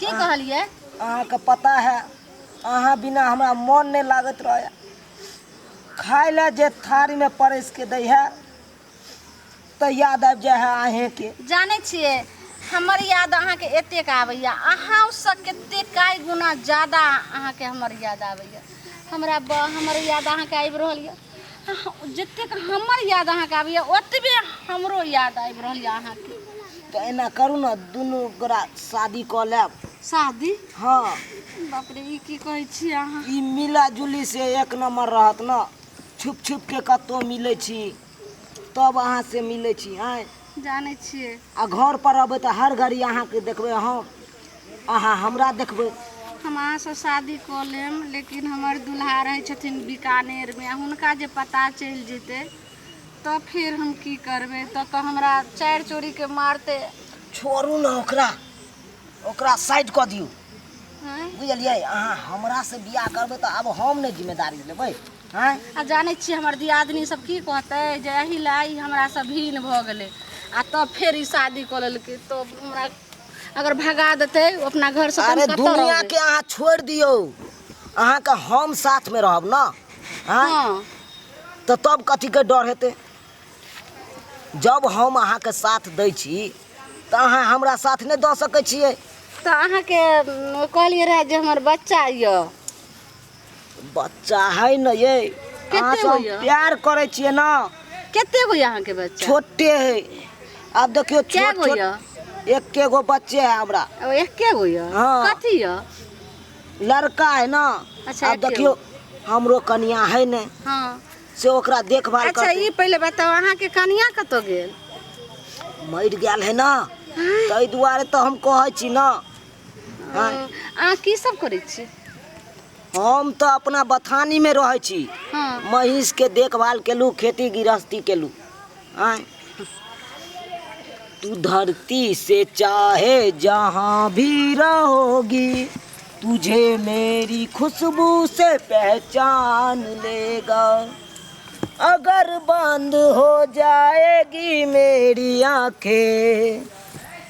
की कहलियै? अहाँके पता है, अहाँ बिना हमरा मन नहि लागैत रहै। खाय लए जे थारीमे परसि के दै है तऽ याद आबि जाइ है अहेँके। जानै छियै, हमर याद अहाँके एतेक आबैए, अहाँसँ कतेक कए गुना ज्यादा अहाँके हमर याद आबैए। हमरा हमर याद अहाँके आबि रहल यऽ, जतेक हमर याद अहाँके आबैए ओतबे हमरो याद आबि रहल यऽ अहाँके। तऽ एना करू ने, दुनू गोरा शादी कऽ लेब। शादी? हँ। बाप रे, ई की कहै छियै अहाँ? ई मिला जुली से एक नम्बर रहत ने। छुप छुप के कतहु मिलै छी तब अहाँ से मिलै छी। आँय, जानै छियै। आ घर पर रहबै तऽ हर घड़ी अहाँके देखबै हम, अहाँ हमरा देखबै। हम अहाँसँ शादी कऽ लेब, लेकिन हमर दुल्हा रहै छथिन बीकानेरमे, आ हुनका जे पता चलि जेतै तऽ फेर हम की करबै? तब तऽ हमरा चारि चोरीके मारतै। छोड़ू ने ओकरा, ओकरा साइड कऽ दियौ। आँय? बुझलियै, अहाँ हमरासँ बियाह करबै तऽ आब हम नहि जिम्मेदारी लेबै। आँय, आ जानै छियै हमर दियादनी सब की कहतै? जे एहि लए ई हमरासँ भिन्न भऽ गेलै आ तब फेर ई शादी कऽ लेलकै। तब हमरा अगर भगा देतै ओ अपना घरसँ तऽ हम अरे कतऽ दुनिया रहबै? के अहाँ छोड़ि दियौ, अहाँके हम साथमे रहब ने। आँय? हँ। तऽ तब कथीके डर हेतै? जब हम अहाँके साथ दै छी तऽ अहाँ हमरा साथ नहि दऽ सकै छियै? तऽ अहाँके कहलियै रहए जे हमर बच्चा यऽ। बच्चा है ने ये? कते अहाँ से हम गो यऽ? प्यार करै छियै ने। कते गो यऽ अहाँके बच्चा? छोटे है, आब देखियौ। कए छोट गो छोट यऽ? एके गो बच्चे है हमरा। ओ एके गो यऽ? हँ। कथी यऽ? लड़का है ने। अच्छा, आब एके देखियौ, गो। हमरो कनिया है ने, से ओकरा देखभाल अच्छा, करतै। ई पहिले बताउ, अहाँके कनिया कतऽ गेल? मरि गेल है ने, ताहि दुआरे तऽ हम कहै छी ने। ओ, अहाँ की सब करै छी? हम तऽ अपना बथानीमे रहै छी। महीँसके देखभाल केलहुँ, खेती गृहस्थी केलहुँ। आँय, तू धरती से चाहे जहाँ भी रहोगी, तुझे मेरी खुशबू से पहचान लेगा। अगर बंद हो जाएगी मेरी आंखें,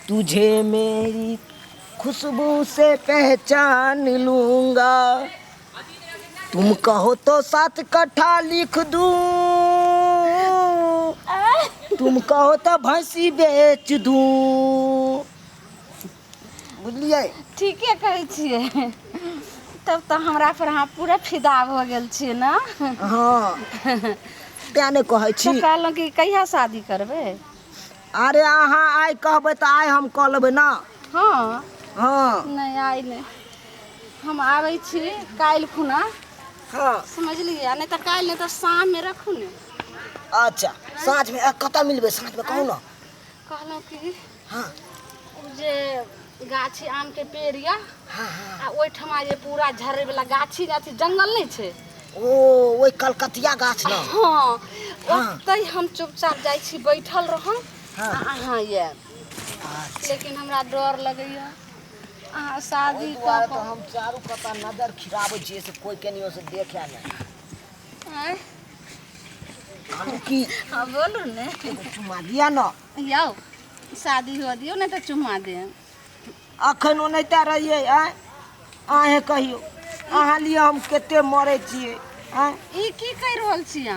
तुझे मेरी खुशबू से पहचान लूंगा। तुम कहो तो 7 कट्ठा लिख दूं, तुम कहो तो भैंसी बेच दूं। बुझलियै? ठीके कहै छियै। तब तऽ हमरा पर अहाँ पूरा फिदा भऽ गेल छियै ने? हँ, तें नहि कहै तऽ छी। कहलहुँ कि कहिया शादी करबै? अरे, अहाँ आइ कहबै तऽ आइ हम कऽ लेबै ने। हँ? हँ। नहि, आइ नहि, हम आबै छी काल्हि खुना। समझलियै? आ नहि तऽ काल्हि नहि तऽ शाममे रखू ने। अच्छा, साँझमे कतऽ मिलबै साँझमे, कहू ने। कहलहुँ कि ओ जे गाछी आमके पेड़ यऽ हँ हँ आ ओहिठमा जे पूरा झड़ैवला गाछी अथी जंगल नहि छै? ओ ओहि कलकतिया गाछ ने? हँ। हँ। ओतहि हम चुपचाप जाइ छी, बैठल रहब आ अहाँ आयब। लेकिन हमरा डर लगैए अहाँ ओहि शादी कऽ दुआरे तऽ कऽ हम चारू कता नजर खिराबै छियै से कोइ केनियो से देखै नहि। आँय? कहलहुँ की, हँ, बोलू ने। एगो चुम्मा दिअ ने। यौ, शादी हुअ दियौ ने तऽ चुम्मा देब। अखन ओनाहिते रहियै। आँय, अहेँ कहियौ, अहाँ लिए हम कते मरै छियै। आँय? ई की कहि रहल छी अहाँ?